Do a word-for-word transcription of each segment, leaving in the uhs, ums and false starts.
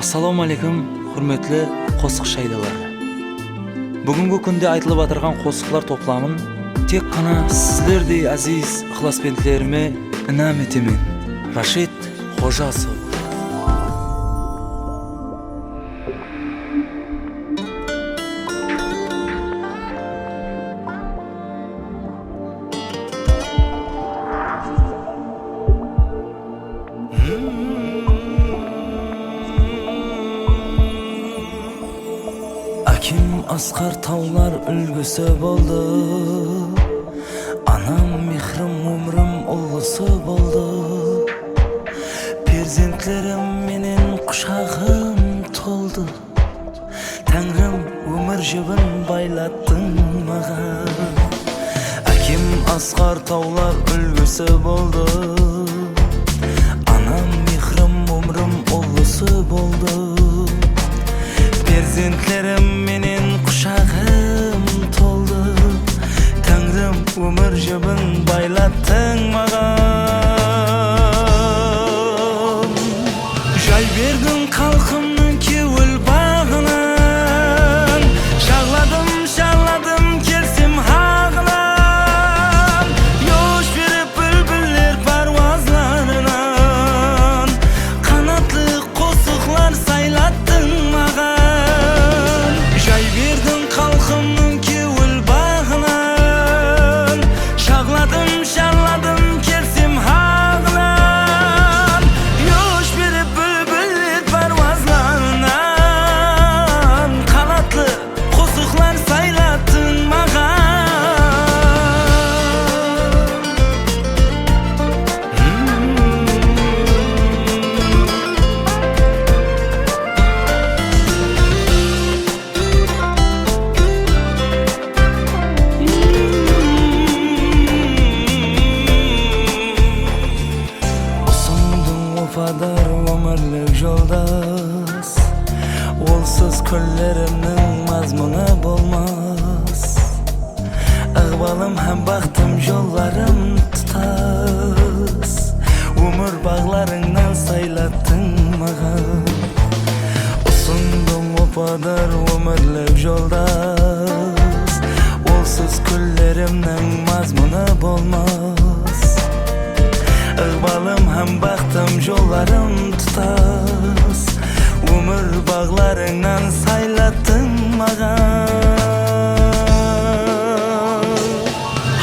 Assalawma áleykum, húrmetli qosıq shaydaları. Búgingi kúnde aytılıp atırǵan qosıqlar toplamın tek ǵana sizlerdey áziz ıqlasbentlerime inam etemen. Rashid Xojasov. Ákem asqar tawlar úlgisi boldı. Anam mehrim, ómirim ullısı boldı. Perzentlerim menen qushaǵım toldı. Táńrim, ómir jibin baylattıń maǵan. Ákem asqar tawlar úlgisi boldı. Anam mehrim, ómirim ullısı boldı. Perzentlerim menen qushaǵım toldı. Táńrim, ómir jibin baylattıń maǵan. Jay berdiń xalqımnıń kewil baǵınan. Shaǵladım, sharladım, kelsem haǵınan. Yosh berip búlbiller párwazlarınan. Qanatlı qosıqlar saylattıń maǵan. Jay berdiń xalqımnıń kewil baǵınan. Shaǵladım, sharladım, kelsem haǵınan. Yosh berip búlbiller párwazlarınan. Qanatlı qosıqlar saylattıń maǵan. Usındıń opadar ómirlik joldas. Olsız kúnlerimniń mazmunı bolmas. Iǵbalım hám baxtım jollarım tutas. Ómir baǵlarıńnan saylattıń maǵan. Usındıń opadar ómirlik joldas. Olsız kúnlerimniń mazmunı bolmas. Iǵbalım hám baxtım jollarım tutas. Ómir baǵlarıńnan saylattıń maǵan.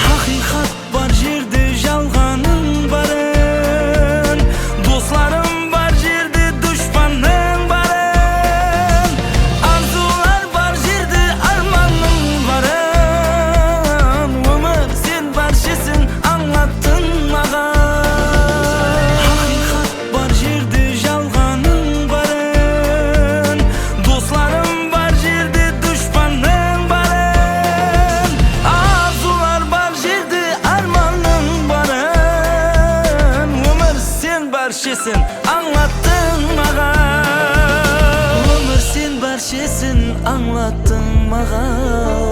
Haqıyqat bar jerde jalǵanıń bарын, doslarım bar jerde dushpannıń bарын, arzıwlar bar jerde ármannıń bарын. Ómir, sen bárshesin ańlattıń maǵan. Haqıyqat bar jerde jalǵanıń bарын, doslarım bar jerde dushpannıń bарын, arzıwlar bar jerde ármannıń bарын. Ómir, sen bárshesin ańlattıń maǵan. Ómir, sen bárshesin ańlattıń maǵan.